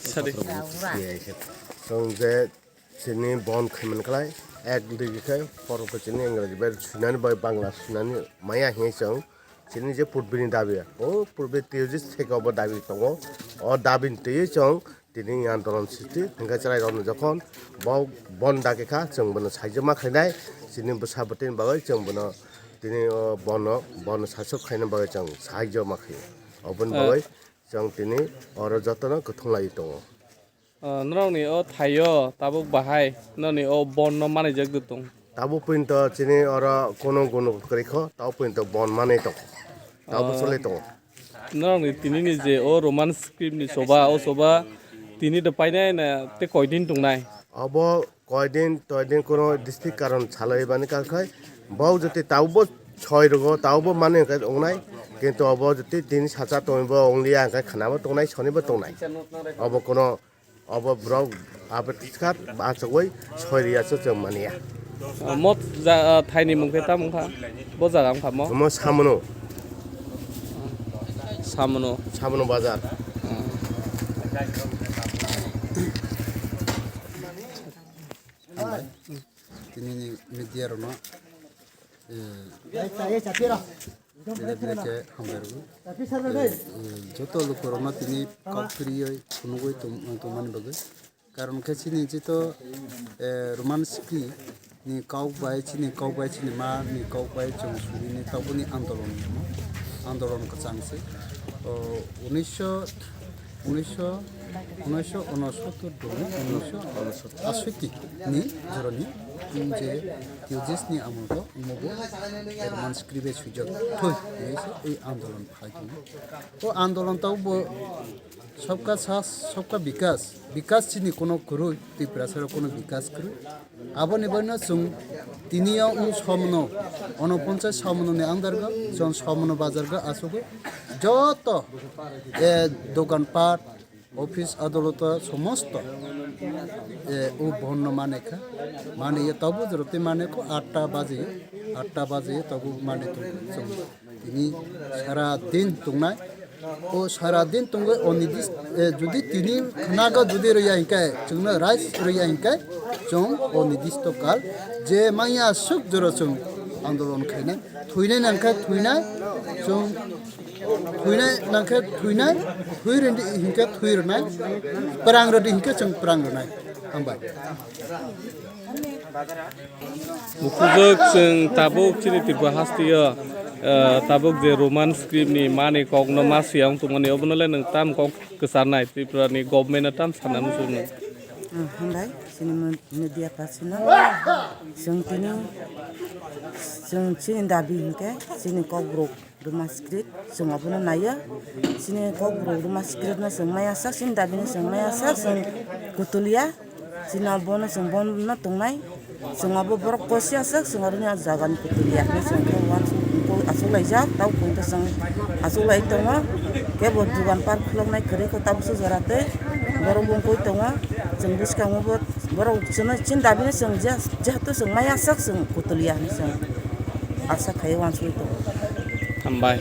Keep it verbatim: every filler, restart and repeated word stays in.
Sadi. Chwng je chini bon khaiman klai, ek digi khe poro khe chini Engraji bai sunani bai Bangla sunani maya hiya chwng chini je putbini dabi, o putbi tiyojis theke obo dabi tongo, o dabini twiwi chwng tini andolon srishti hingke chwrai rokno jokhon bo bon dagi kha chwng bono saijo ma khainai, chini bwsa bwtwini bagwi chwng bono tini o bono, bono sasok khaina bagwi chwng saijo ma khaio, oboni bagwi chwng tini oro jotono kwthwng lai tongo. Ah, norokni o thaio tabuk bahai norokni o bon no manai jak tong? Tabuk pwinto chini oro kono gono kwrwi kho, tabuk pwinto bon manai tongo. Tabuk Ah. Solai tongo. Norokni tini ni je o Roman script ni soba, o soba tini do painai na te koidin tongnai? Obo koidin toidin kono district karon salai bani kakhai. Bau jati tabuk bo soi rogo, tabuk bo manai hwnkhe tongnai. Kintu obo jati tini sacha tongwi bo ongliya hwnkhe khana bo tongnai, soni bo tongnai. Obo kono Obo borok abe tiskar achugwi soi riya se chwng mania. Ah, mo ja, ah, thaini mung khe tamo wngkha? Bo jaga wngkha mo? Omo Samono. Samono. Samono bazar. Ah. Hambai. Tini ni media rokno, eh, Bere bere khe hambai rwgo. Eh, eh, joto lukurokno tini kok kwrwiwi phunugwi tong-, tongmani bagwi. Karon khe chini jito, eh, Roman script ni kok bai, chini kok bai, chini ma ni kok bai chwng surini tabukni andolon hino. Andolon kwchang se. O, unisho, unisho, unisho unosottor dong, unisho asoti ni jorani je T O J S ni amolgo omobo Roman script bai swijak thoi hinwi se ei andolon phai tongo. O andolon tabukbo sabka sath, sabka bikas, bikas chini kono kwrwi, Tiprasarok kono bikas kwrwi. Aboni bagwino chwng tini o wng Somono, onoponchas Somononi under o, chwng Somono bazar o achugwi joto, eh, dogan pat, office adaloto somosto, eh, o bonno mane kha, mane ye tabuk jora tei mane kho atta baje, atta baje tabuk mane tong chwng tini sara din tongnai. O sara din tongwi o nidis-, eh, jodi tini khnago jodi rwya hinkhe, chwngno rights rwya hinkhe, chwng o nidisto kal je manya suk jora chwng andolon khainai. Thwinai nangkhe thwinai, chwng thwinai nangkhe thwinai, thwi rwdi hinkhe thwi rwnai, pwrang rwdi hinkhe chwng pwrang rwnai. Hambai. Bukhujwk chwng tabuk chini Tripura hasteo, eh, tabuk je Roman script ni mani kokno ma siyang tongmani, obono le nwng tam kok kwcharnai Tripura ni government no tam sana muchungo. Hmm, hambai, chini me-, media person no. Chwng tini, chwng chini dabi hinkhe chini kokborok. Ruma script, chwng abono naiya. Chini kokborok Ruma script no chwng maya sak, chini dabi no chwng maya sak, chwng kutulia. Chini abono chwng bono tongnai. Chwng abo borok kosia sak, chwng aroni a jaga ni kutulia. Chwng khe uansuk achuk laijak, tau kung ta chwng achuk lai tongo. Kebo dugan park khulok nai kwrwi kho tabuk se jora tei borok bo wngwi tongo. Chwng bwskango bo borok chwng chini dabi no chwng je, jehetu chwng maya sak, chwng kutulia hinwi chwng asa khai uansuk tongo. Hambai.